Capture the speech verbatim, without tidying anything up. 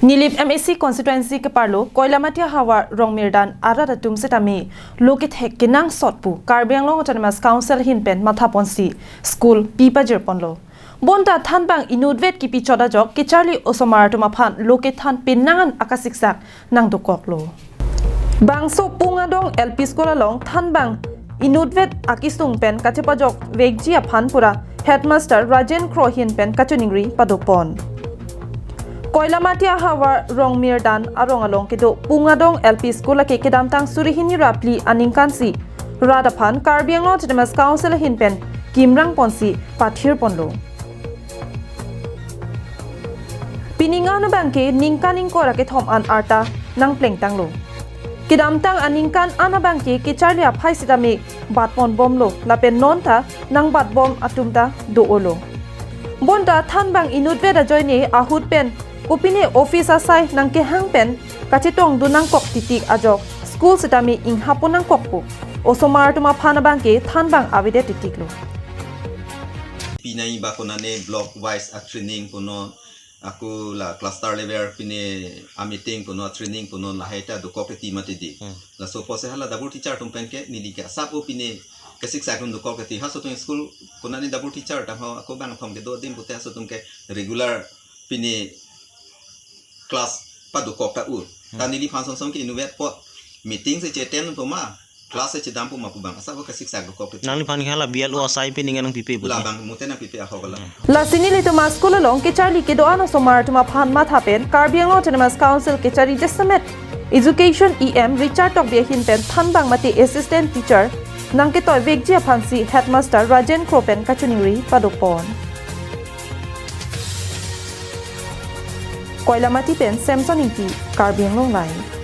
Nilip M A C constituency keparlo Koilamati ahavar Rongmirdan arat atum setame lo kethek kenangsot pu Karbi Anglong Autonomous Council ahin pen mathaponsi school pi pajirponlo. Bonta thanbang inutvet kipi chot ajok kecharli osomar atum aphan lo kethan penang an akasiksak nangdokoklo. Bangso Pungadong L P School along thanbang inutvet akisung pen kachepajok vekji aphan pura Headmaster Rajen Kro ahin pen kachiningri padopon. Koilamati ahavar Rongmirdan arong along kedo Pungadong L P School ake kedamtang suri hini ra phli aningkansi rat aphan Karbi Anglong Autonomous Council ahin pen kimrang ponsi pathirponlo. Pining an abangke ningkan ingkoi ra kethom an arta nangplengtanglo. Kedamtang aningkan an abangke kecharli aphai sitame batponbomlo lapen nonta nangbatbom atum ta do-olo. Bonta thanbang inutvet ajoine ahut pen kopine office asai nangkehang pen kachetongdun nangkok titik ajok school sitame inghapon nangkok pu osomar atum aphan abangke thanbang avedet titiklo. Pinai ba konane block wise a training punon, ako la cluster level pine a meeting punon, training punon, lahai ta dokok ti mati di. Hmm. Laso apotsi hala double teacher atum pen ke neli ke asap o pine kesiksak atum dokok ti, haso atum school konane double teacher ta ho ako bangthom kedo adim pute haso atum ke regular pine class padokok ta ur. Ta Hmm. neliphan song song ke inutvet apot meeting si che-attend pu ma, class si chedam pu ma pu bang asap o kesiksak dokok ti. Nangliphan ke hala B L O asai pining nangpipe pu. Labang mute nangpipe ahok la. Hmm. Lasi nelitum a school along kecharli kedo-an osomar atum aphan matha pen Karbi Anglong Autonomous Council kechari jasemet Education E M Richard Tokbi ahin pen thanbang mate assistant teacher nangketoi vekji aphansi Headmaster Rajen Kro pen kachiningri padopon. Koilamati pen Samson Ingti, Karbi Anglong Live.